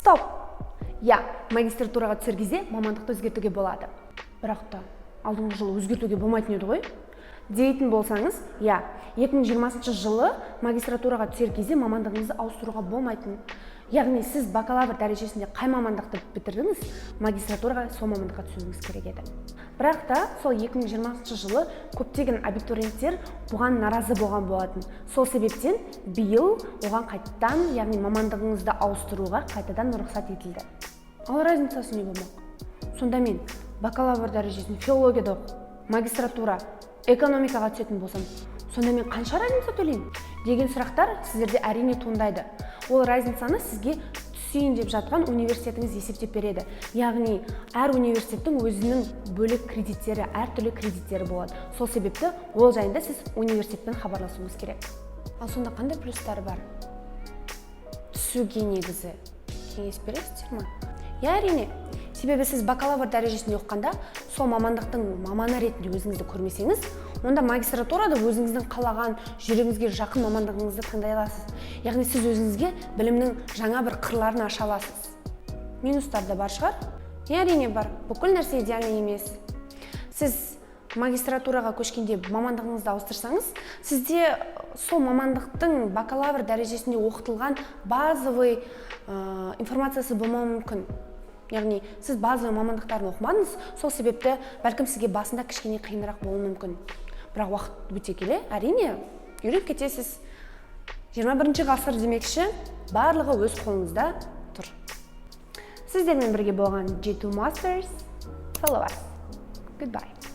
Стоп! Иә, магистратураға түсер кезде мамандықты өзгертуге болады. Бірақ та алдыңғы жылы өзгертуге болмайтын еді ғой дейтін болсаңыз, иә, 2020 жылы магистратураға түсер кезде мамандығыңызды ауыстыруға болмайтын. Яғни сіз бакалавр дәрежесінде қай мамандықты бітірдіңіз, магистратураға сол мамандыққа түсуіңіз керек еді. Бірақ та сол 2020 жылы көптеген абитуриенттер бұған наразы болған болатын. Сол себептен биыл оған қайтадан, яғни мамандығыңызды ауыстыруға қайтадан рұқсат етілді. Ал разницасы не болмақ? Сонда мен бакалавр дәрежесін филологияда оқып, магистратура экономикаға түсетін болсам, сонда мен қанша разница төлеймін деген сұрақтар сіздерде, әрине, туындайды. Ол разницаны сізге түсейін деп жатқан университетіңіз есептеп береді. Яғни әр университеттің өзінің бөлек кредиттері, әртүрлі кредиттері болады. Сол себепті ол жайында сіз университетпен хабарласуыңыз керек. Ал сонда қандай плюстары бар түсуге? Негізі кеңес бересіздер ма? Иә, әрине. Себебі сіз бакалавр дәрежесінде оқығанда сол мамандықтың маманы ретінде өзіңізді көрмесеңіз, онда магистратурада өзіңіздің қалаған, жүрегіңізге жақын мамандығыңызды таңдай аласыз. Яғни сіз өзіңізге білімнің жаңа бір қырларын аша аласыз. Минустар да бар шығар? Иә, әрине, бар. Бүкіл нәрсе идеальный емес. Сіз магистратураға көшкенде мамандығыңызды ауыстырсаңыз, сізде сол мамандықтың бакалавр дәрежесінде оқытылған базовый информациясы болмауы мүмкін. Яғни сіз базовый мамандықтарын оқымадыңыз. Сол себепті бәлкім, сізге басында кішкене қиынырақ болуы мүмкін. Бірақ уақыт өте келе, әрине, үйреніп кетесіз. 21 ғасыр демекші, барлығы өз қолыңызда тұр. Сіздермен бірге болған G2 Masters. Follow us. Goodbye.